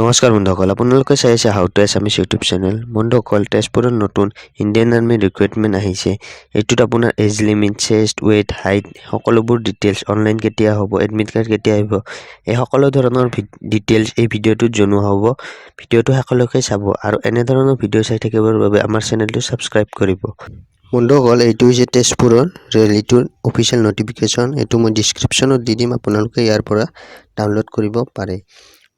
নমস্কাৰ বন্ধুসকল, আপোনালোকে চাই আছে how to Assamese YouTube channel. বন্ধুসকল, তেজপুৰত নতুন ইণ্ডিয়ান আৰ্মি ৰিক্ৰুইটমেণ্ট আহিছে। এইটোত আপোনাৰ এজ লিমিট, চেষ্ট, ৱেইট, হাইট সকলোবোৰ ডিটেইলছ, অনলাইন কেতিয়া হ'ব, এডমিট কাৰ্ড কেতিয়া আহিব, এই সকলো ধৰণৰ ডিটেইলছ এই ভিডিঅ'টোত জনোৱা হ'ব। ভিডিঅ'টো শেষলৈকে চাব আৰু এনেধৰণৰ ভিডিঅ' চাই থাকিবৰ বাবে আমাৰ চেনেলটো ছাবস্ক্ৰাইব কৰিব। বন্ধুসকল, এইটো হৈছে তেজপুৰৰ ৰেলীটোৰ অফিচিয়েল নটিফিকেশ্যন। এইটো মই ডিছক্ৰিপশ্যনত দি দিম, আপোনালোকে ইয়াৰ পৰা ডাউনলোড কৰিব পাৰে।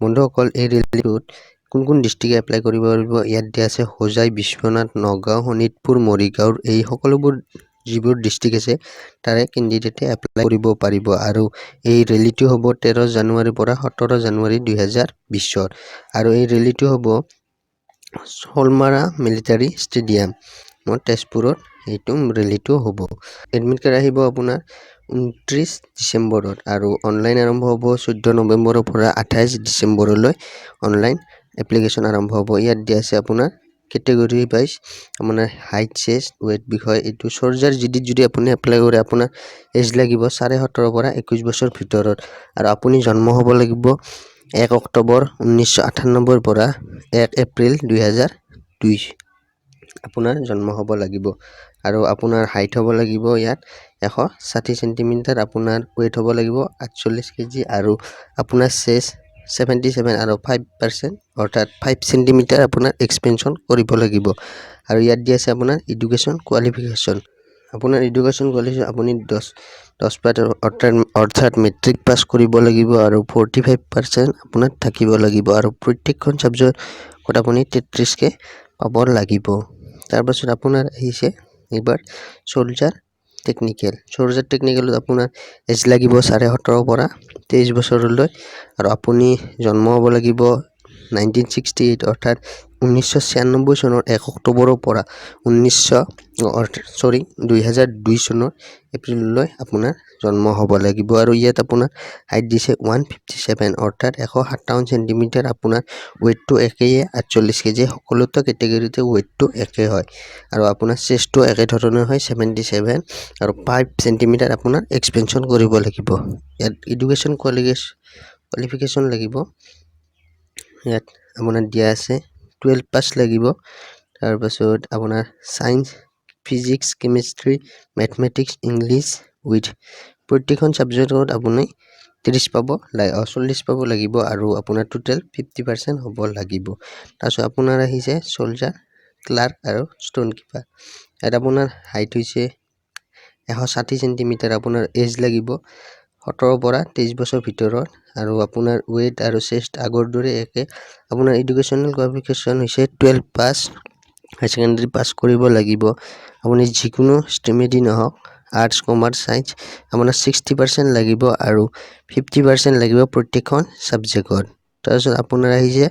বন্ধুসকল, এই ৰেলীটোত কোন কোন ডিষ্ট্ৰিক্টে এপ্লাই কৰিব পাৰিব, ইয়াত দিয়া আছে হোজাই, বিশ্বনাথ, নগাঁও, শোণিতপুৰ, মৰিগাঁৱৰ এই সকলোবোৰ যিবোৰ ডিষ্ট্ৰিক্ট আছে, তাৰে কেণ্ডিডেটে এপ্লাই কৰিব পাৰিব। আৰু এই ৰেলীটো হ'ব 13 জানুৱাৰীৰ পৰা 17 জানুৱাৰী 2020ত আৰু এই ৰেলীটো হ'ব শ'লমাৰা মিলিটাৰী ষ্টেডিয়াম, তেজপুৰত এইটো ৰেলীটো হ'ব। এডমিট কাৰ্ড আহিব আপোনাৰ 29 ডিচেম্বৰত আৰু অনলাইন আৰম্ভ হ'ব 14 নৱেম্বৰৰ পৰা 28 ডিচেম্বৰলৈ অনলাইন এপ্লিকেশ্যন আৰম্ভ হ'ব। ইয়াত দিয়া আছে আপোনাৰ কেটেগৰী ৱাইজ আপোনাৰ হাইট, চেষ্ট, ৱেইট বিষয়। এইটো চলজাৰ জিডিত যদি আপুনি এপ্লাই কৰে, আপোনাৰ এজ লাগিব 17.5ৰ পৰা 21 বছৰ ভিতৰত আৰু আপুনি জন্ম হ'ব লাগিব 1 অক্টোবৰ 1998ৰ পৰা 1 এপ্ৰিল 2002 আপোনাৰ জন্ম হ'ব লাগিব। আৰু আপোনাৰ হাইট হ'ব লাগিব ইয়াত 160 চেণ্টিমিটাৰ, আপোনাৰ ৱেইট হ'ব লাগিব 48 কেজি আৰু আপোনাৰ চেষ্ট 77 আৰু 5%, অৰ্থাৎ 5 চেণ্টিমিটাৰ আপোনাৰ এক্সপেনশ্যন কৰিব লাগিব। আৰু ইয়াত দি আছে আপোনাৰ এডুকেশ্যন কোৱালিফিকেশ্যন। আপোনাৰ এডুকেশ্যন কোৱালিফিকেশ্যন, আপুনি দহ পাছ অৰ্থাৎ মেট্ৰিক পাছ কৰিব লাগিব আৰু 45% আপোনাৰ থাকিব লাগিব আৰু প্ৰত্যেকখন ছাবজেক্টত আপুনি 33কৈ পাব লাগিব। তাৰপাছত আপোনাৰ আহিছে এইবাৰ চ'লজাৰ টেকনিকেল। চ'লজাৰ টেকনিকেলত আপোনাৰ এজ লাগিব 17.5ৰ পৰা 23 বছৰলৈ আৰু আপুনি জন্ম হ'ব লাগিব 1968, অৰ্থাৎ 1996 চনৰ 1 অক্টোবৰৰ পৰা ঊনৈছশ চৰি 2002 চনৰ এপ্ৰিললৈ আপোনাৰ জন্ম হ'ব লাগিব। আৰু ইয়াত আপোনাৰ হাইট দিছে 157, অৰ্থাৎ 157 চেণ্টিমিটাৰ। আপোনাৰ ৱেইটটো একেই, 48 কেজি। সকলোতে কেটেগৰীতে ৱেইটটো একে হয় আৰু আপোনাৰ চেষ্টটো একে ধৰণৰ হয়, 77 আৰু 5 চেণ্টিমিটাৰ আপোনাৰ এক্সপেনশ্যন কৰিব লাগিব। ইয়াত এডুকেশ্যন কোৱালিফিকেশ্যন লাগিব, ইয়াত আপোনাৰ দিয়া আছে 12 পাছ লাগিব। তাৰপাছত আপোনাৰ science, physics, chemistry, mathematics, English with প্ৰত্যেকখন ছাবজেক্টত আপুনি 30 পাব, 40 পাব লাগিব আৰু আপোনাৰ টোটেল 50% হ'ব লাগিব। তাৰপিছত আপোনাৰ আহিছে চ'লজাৰ ক্লাৰ্ক আৰু ষ্ট'ৰ কিপাৰ। ইয়াত আপোনাৰ হাইট হৈছে 160 চেণ্টিমিটাৰ, আপোনাৰ এজ লাগিব 17ৰ পৰা 23 বছৰ ভিতৰত আৰু আপোনাৰ ৱেইট আৰু চেষ্ট আগৰ দৰে একে। আপোনাৰ এডুকেশ্যনেল কোৱালিফিকেশ্যন হৈছে 12 পাছ, হায়াৰ ছেকেণ্ডেৰী পাছ কৰিব লাগিব। আপুনি যিকোনো ষ্ট্ৰীমেদি নহওক, আৰ্টছ, কমাৰ্চ, ছায়েন্স, আপোনাৰ 60% লাগিব আৰু 50% লাগিব প্ৰত্যেকখন ছাবজেক্টত। তাৰপিছত আপোনাৰ আহিছে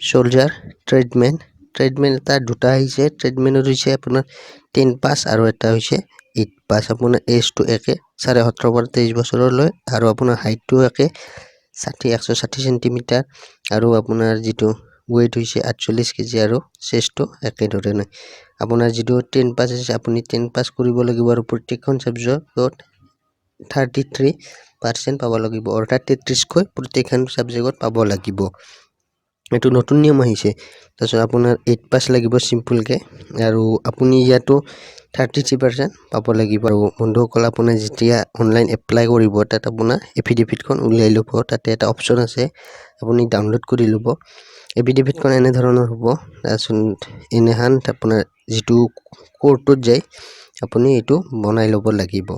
চ'লজাৰ ট্ৰেডমেন। ট্ৰেডমেন এটা দুটা আহিছে। ট্ৰেডমেনত হৈছে আপোনাৰ 10 পাছ আৰু এটা হৈছে 8 পাছ। আপোনাৰ এজটো একে, 17.5ৰ পৰা 23 বছৰলৈ আৰু আপোনাৰ হাইটটো একে, 160 চেণ্টিমিটাৰ আৰু আপোনাৰ যিটো ৱেইট হৈছে 48 কেজি আৰু চেষ্টটো একেধৰণে। আপোনাৰ যিটো 10 পাছ আছে, আপুনি 10 পাছ কৰিব লাগিব আৰু প্ৰত্যেকখন ছাবজেক্টত 33% পাব লাগিব, অৰ্থাৎ 33কৈ প্ৰত্যেকখন ছাবজেক্টত পাব লাগিব। এইটো নতুন নিয়ম আহিছে। তাৰপিছত আপোনাৰ 8 পাছ লাগিব চিম্পুলকৈ আৰু আপুনি ইয়াতো 33% পাব লাগিব। আৰু বন্ধুসকল, আপোনাৰ যেতিয়া অনলাইন এপ্লাই কৰিব, তাত আপোনাৰ এফিডেভিটখন উলিয়াই ল'ব। তাতে এটা অপশ্যন আছে, আপুনি ডাউনলোড কৰি ল'ব। এফিডেভিটখন এনেধৰণৰ হ'ব। তাৰপিছত এনেহান আপোনাৰ যিটো কোৰ্টত যায়, আপুনি এইটো বনাই ল'ব লাগিব।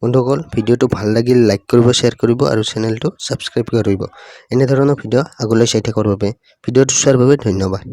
বন্ধুসকল, ভিডিঅ'টো ভাল লাগিল লাইক কৰিব, শ্বেয়াৰ কৰিব আৰু চেনেলটো ছাবস্ক্ৰাইব কৰিব, এনেধৰণৰ ভিডিঅ' আগলৈ চাই থাকিবৰ বাবে। ভিডিঅ'টো চোৱাৰ বাবে ধন্যবাদ।